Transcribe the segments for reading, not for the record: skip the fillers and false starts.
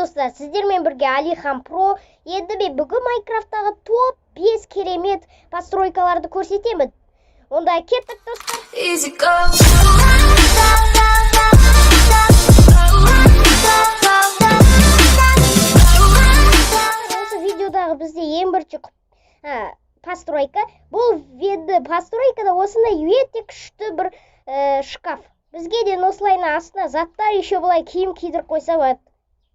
Достар, сіздермен бірге Алихан Про. Енді мен бүгін Майнкрафттағы топ 5 керемет постройкаларды көрсетемін. Онда кеттік, достар. Easy go. Осы видеодағы бізде ең бірінші постройка. Бұл енді постройкада осындай өте күшті бір шкаф. Бізге де осылайына астына заттар, еще былай киім кидіріп қойса болады.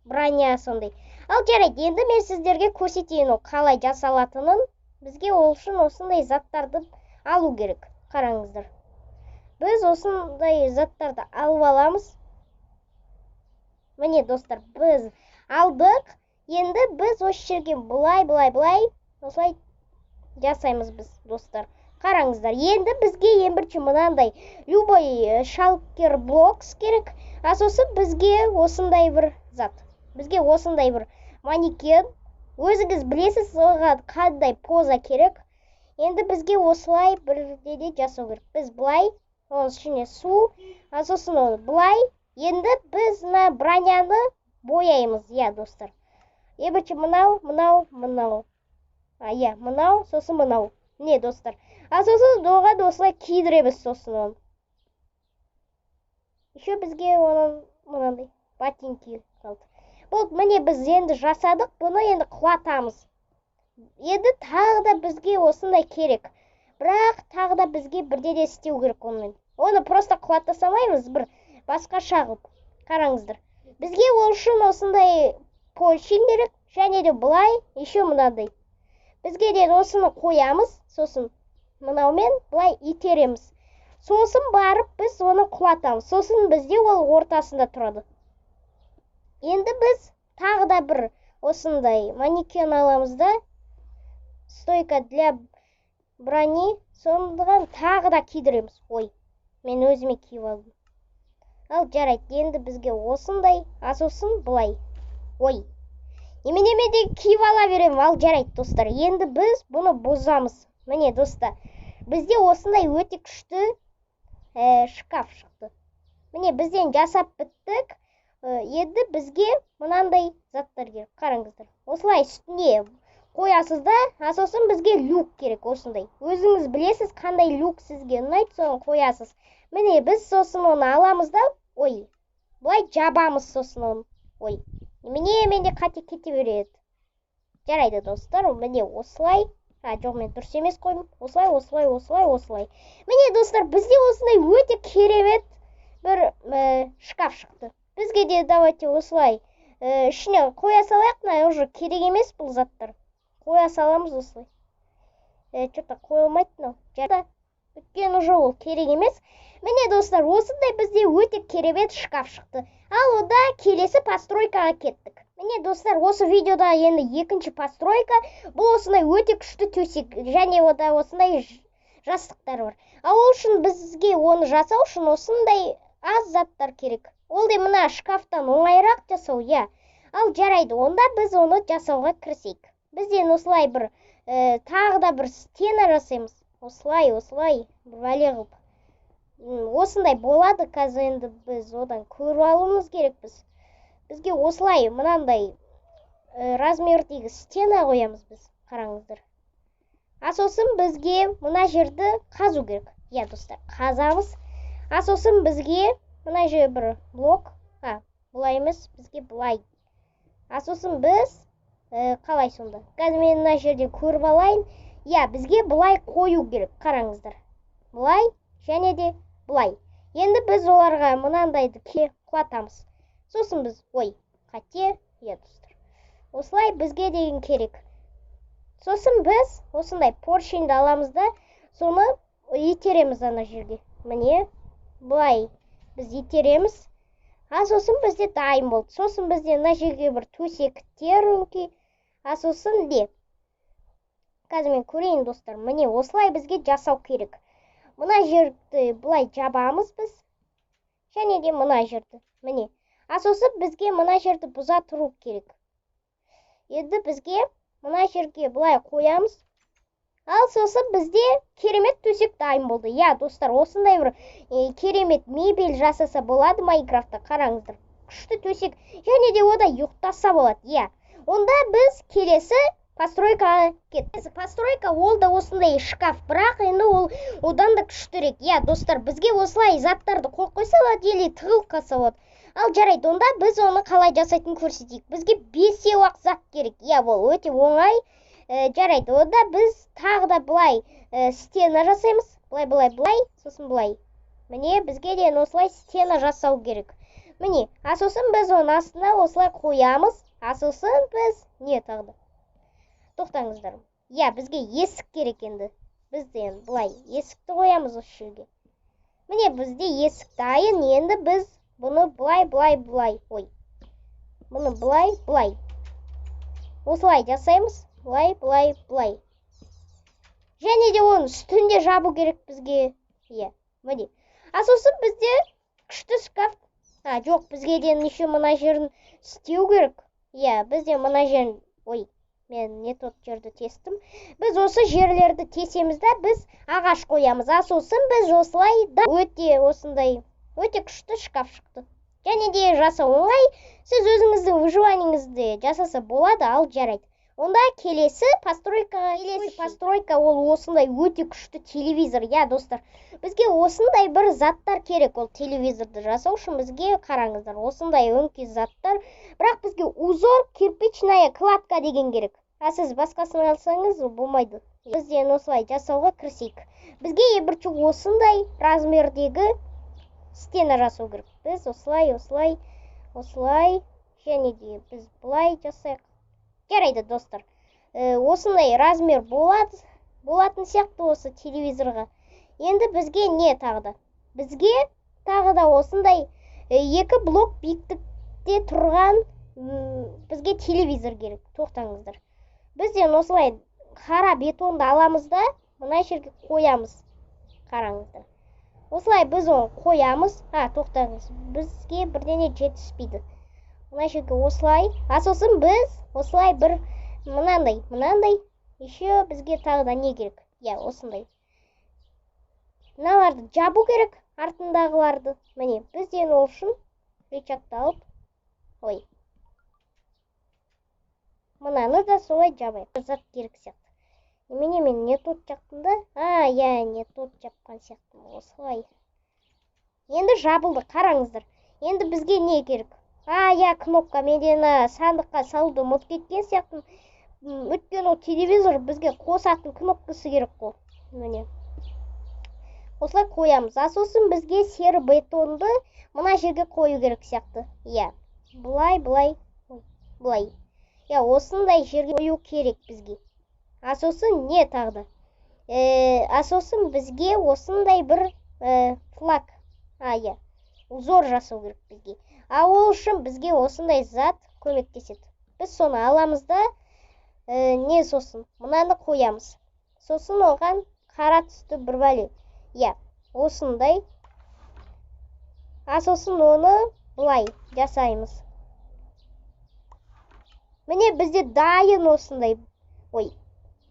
Броня сондай. Ал жарайды, енді мен сіздерге көрсетейін ол қалай жасалатынын. Бізге ол үшін осындай заттарды алу керек. Қараңыздар. Біз осындай заттарды алып аламыз. Міне, достар, біз алдық. Енді біз осы жерге былай, былай, былай, осылай жасаймыз біз, достар. Қараңыздар, енді бізге ең бірінші мынандай любой шалкер блокс керек. А сосын бізге осындай бір зат. Бізге осындай бір манекен. Өзіңіз білесіз, оған қандай поза керек. Енді бізге осылай бірде жасау керек. Біз былай, оның ішіне су, а сосын оны былай. Енді біз мына броняны бояймыз, иә, достар. Ең бірінші мынау, мынау, мынау. А, иә, мынау, сосын мынау. Не, достар. А сосын оған осылай кидіреміз сосын оны. Еще бізге оның мынандай ботинки қалды. Болды, міне, біз енді жасадық, бұны енді құлатамыз. Енді тағы да бізге осындай керек. Бірақ тағы да бізге бірде де істеу керек онымен. Оны просто құлата салмаймыз, бір басқаша қылып. Қараңыздар. Бізге ол үшін осындай поршень керек, және де былай, еще мынандай. Бізге де осыны қоямыз, сосын мынаумен былай итереміз. Сосын барып біз оны құлатамыз. Сосын бізде ол ортасында тұрады. Енді біз тағы да бір осындай манекен аламыз да, стойка для брони, сондыған тағы да кидіреміз. Ой, мен өзіме киіп алдым. Ал жарайды, енді бізге осындай, а сосын былай. Ой, немене, мен де киіп ала беремін. Ал жарайды, достар, енді біз бұны бұзамыз. Міне, достар, бізде осындай өте күшті шкаф шықты. Міне, бізден жасап біттік. Енді бізге мынандай заттар керек. Қараңыздар, осылай үстіне қоясыз да, а сосын бізге люк керек осындай. Өзіңіз білесіз, қандай люк сізге ұнайды, соны қоясыз. Міне, біз сосын оны аламыз да, ой, былай жабамыз сосын оны. Ой, немене, менде қате кете береді. Жарайды, достар, міне, осылай. А, жоқ, мен дұрыс емес қойдым. Осылай, осылай, осылай, осылай. Міне, достар, бізде осындай өте керемет бір шкаф шықты. Бізге де давайте осылай ішіне қоя салайық. Мына уже керек емес бұл заттар. Қоя саламыз осылай. Че-то қойылмайды мынау. Жарайды, өйткені уже ол керек емес. Міне, достар, осындай бізде өте керемет шкаф шықты. Ал онда келесі постройкаға кеттік. Міне, достар, осы видеода енді екінші постройка. Бұл осындай өте күшті төсек және ода осындай жастықтар бар. Ал ол үшін бізге оны жасау үшін осындай аз заттар керек. Ол де мына шкафтан оңайырақ жасау, иә. Ал жарайды, онда біз оны жасауға кірісейік. Бізден осылай бір тағы да бір стена жасаймыз. Осылай, осылай бір бәле қылып. Осындай болады. Қазір енді біз одан көріп алуымыз керекпіз. Бізге осылай мынандай размердегі стена қоямыз біз. Қараңыздар. А сосын бізге мына жерді қазу керек. Иә, достар, қазамыз. А сосын бізге мына жер бір блок. А, бұлай емес, бізге былай. А сосын біз қалай сонда? Қазір мен мына жерден көріп алайын. Иә, бізге былай қою керек. Қараңыздар. Былай және де былай. Енді біз оларға мынандайды құлатамыз. Сосын біз, ой, қате, иә, достар. Осылай бізге деген керек. Сосын біз осындай поршеньді аламыз да, соны итереміз ана жерге. Міне, былай біз итереміз. А сосын бізде дайын болды. Сосын бізде мына жерге бір төсектер өңкей. А сосын де. Қазір мен көрейін, достар. Міне, осылай бізге жасау керек. Мына жерді былай жабамыз біз. Және де мына жерді. Міне. А сосын бізге мына жерді бұза тұру керек. Енді бізге мына жерге былай қоямыз. Ал сосын бізде керемет төсек дайын болды. Иә, достар, осындай бір керемет мебель жасаса болады Майнкрафтта. Қараңыздар. Күшті төсек, және де ода ұйықтаса болады. Иә, онда біз келесі постройкаға кеттік. Постройка ол да осындай шкаф, бірақ енді ол одан да күштірек. Иә, достар, бізге осылай заттарды қойып қойса болады или тығылып қалса болады. Ал жарайды, онда біз оны қалай жасайтынын көрсетейік. Бізге бесеу ақ зат керек. Иә, ол өте оңай. Жарайды, онда біз тағы да былай стена жасаймыз. Былай, былай, былай, сосын былай. Міне, бізге де осылай стена жасау керек. Міне, а сосын біз оның астына осылай қоямыз. А сосын біз не тағы да? Тоқтаңыздар. Иә, бізге есік керек енді. Біз де енді былай есікті қоямыз осы жерге. Міне, бізде есік дайын. Енді біз бұны былай, былай, былай. Ой. Бұны былай, былай. Осылай жасаймыз. Былай, былай, былай. Және де оның үстінде жабу керек бізге. Иә, міне. А сосын бізде күшті шкаф. А, жоқ, бізге де еще мына жерін істеу керек. Иә, бізде мына жерін. Ой, мен не тот жерді тестім. Біз осы жерлерді тесеміз да, біз ағаш қоямыз. А сосын біз осылай да өте осындай өте күшті шкаф шықты. Және де жасау оңай. Сіз өзіңіздің выживаниеңізде жасаса болады, ал жарайды. Онда келесі постройкаға. Келесі постройка ол осындай өте күшті телевизор. Иә, достар, бізге осындай бір заттар керек. Ол телевизорды жасау үшін бізге, қараңыздар, осындай өңкей заттар. Бірақ бізге узор кирпичная кладка деген керек. А сіз басқасын алсаңыз, болмайды. Біз енді осылай жасауға кірісейік. Бізге бірінші осындай размердегі стена жасау керек. Біз осылай, осылай, осылай, және де біз былай жасайық. Жарайды, достар, осындай размер болады, болатын сияқты осы телевизорға. Енді бізге не тағы да? Бізге тағы да осындай екі блок биіктікте тұрған бізге телевизор керек. Тоқтаңыздар, бізден осылай қара бетонды аламыз да, мына жерге қоямыз. Қараңыздар, осылай біз оны қоямыз. А, тоқтаңыз, бізге бірдеңе жетіспейді. Мына жерге осылай, а сосын біз осылай бір мынандай, мынандай. Еще бізге тағы да не керек? Иә, осындай мыналарды жабу керек, артындағыларды. Міне, бізден ол үшін рычагты алып, ой, мынаны да солай жабайық. Зат керек сияқты. Немене, мен не тот жаптым да? А, иә, не тот жапқан сияқтымын. Осылай енді жабылды, қараңыздар. Енді бізге не керек? А, иә, кнопка. Мен де мына сандыққа салуды ұмытып кеткен сияқтымын. Өйткені ол телевизор бізге қосатын кнопкасы керек қой. Міне, осылай қоямыз. А сосын бізге серый бетонды мына жерге қою керек сияқты. Иә, былай, былай, былай. Иә, осындай жерге қою керек бізге. А сосын не тағы да? А сосын бізге осындай бір флаг, а, иә, узор жасау керек бізге. А ол үшін бізге осындай зат көмектеседі. Біз соны аламыз да, не, сосын мынаны қоямыз. Сосын оған қара түсті бір бәле. Иә, осындай. А сосын оны былай жасаймыз. Міне, бізде дайын осындай. Ой,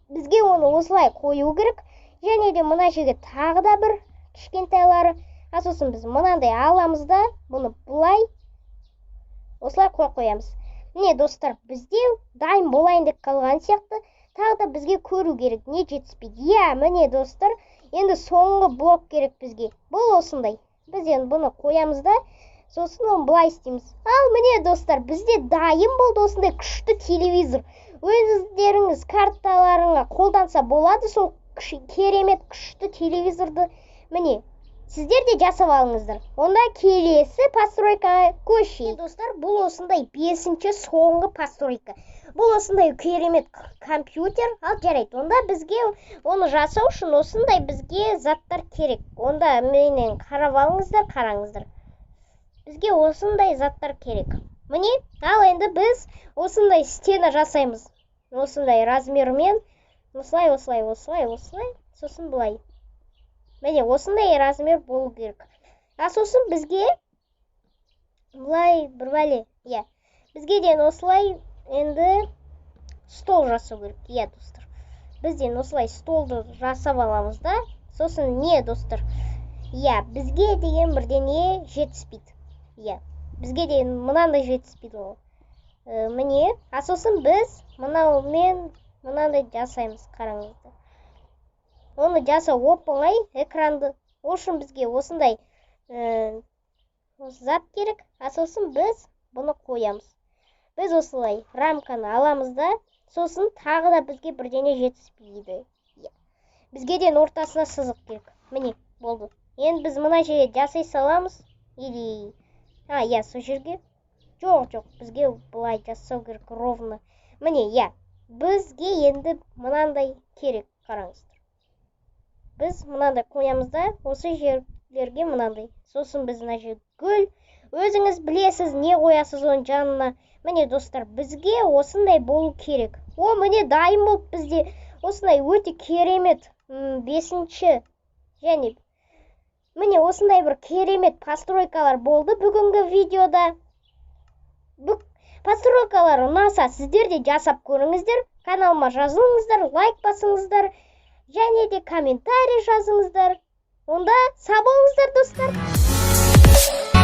бізге оны осылай қою керек. Және де мына жерге тағы да бір кішкентайлары. А сосын біз мынандай аламыз да, бұны былай осылай қойып қоямыз. Міне, достар, бізде дайын болайын деп қалған сияқты. Тағы да бізге көру керек, не жетіспейді. Иә, міне, достар, енді соңғы блок керек бізге. Бұл осындай. Біз енді бұны қоямыз да, сосын оны былай істейміз. Ал міне, достар, бізде дайын болды осындай күшті телевизор. Өздеріңіз карталарыңа қолданса болады сол керемет күшті телевизорды. Міне, сіздер де жасап алыңыздар. Онда келесі постройкаға көшейік. Достар, бұл осындай бесінші, соңғы постройка. Бұл осындай керемет компьютер. Ал жарайды, онда бізге оны жасау үшін осындай бізге заттар керек. Онда менен қарап алыңыздар, қараңыздар. Бізге осындай заттар керек. Міне, ал енді біз осындай стена жасаймыз. Осындай размермен, осылай, осылай, осылай, осылай, сосын былай. Міне, осындай размер болу керек. А сосын бізге былай бір бәле, иә. Бізге де осылай енді стол жасау керек. Иә, достар. Бізден осылай столды жасап аламыз да. Сосын не, достар? Иә, бізге деген бірдеңе жетіспейді. Иә. Бізге де мынандай жетіспейді ғой. Міне, а сосын біз мынаумен мынандай жасаймыз, қараңыздар. Оны жасау оп оңай экранды. Ол үшін бізге осындай осы зат керек. А сосын біз бұны қоямыз. Біз осылай рамканы аламыз да, сосын тағы да бізге бірдеңе жетіспейді. Иә. Бізге де ортасына сызық керек. Міне, болды. Енді біз мына жерге жасай саламыз. Или иә, сол жерге. Жоқ, жоқ, бізге былай жасау керек ровно. Міне, иә. Бізге енді мынандай керек, қараңыздар. Біз мынандай қоямыз да, осы жерлерге мынандай. Сосын біз мына жерге гүл, өзіңіз білесіз, не қоясыз оның жанына. Міне, достар, бізге осындай болу керек. О, міне, дайын болды бізде. Осындай өте керемет бесінші және міне, осындай бір керемет постройкалар болды бүгінгі видеода. Постройкалар ұнаса, сіздер де жасап көріңіздер. Каналыма жазылыңыздар, лайк басыңыздар және де комментарий жазыңыздар. Онда сау болыңыздар, достар.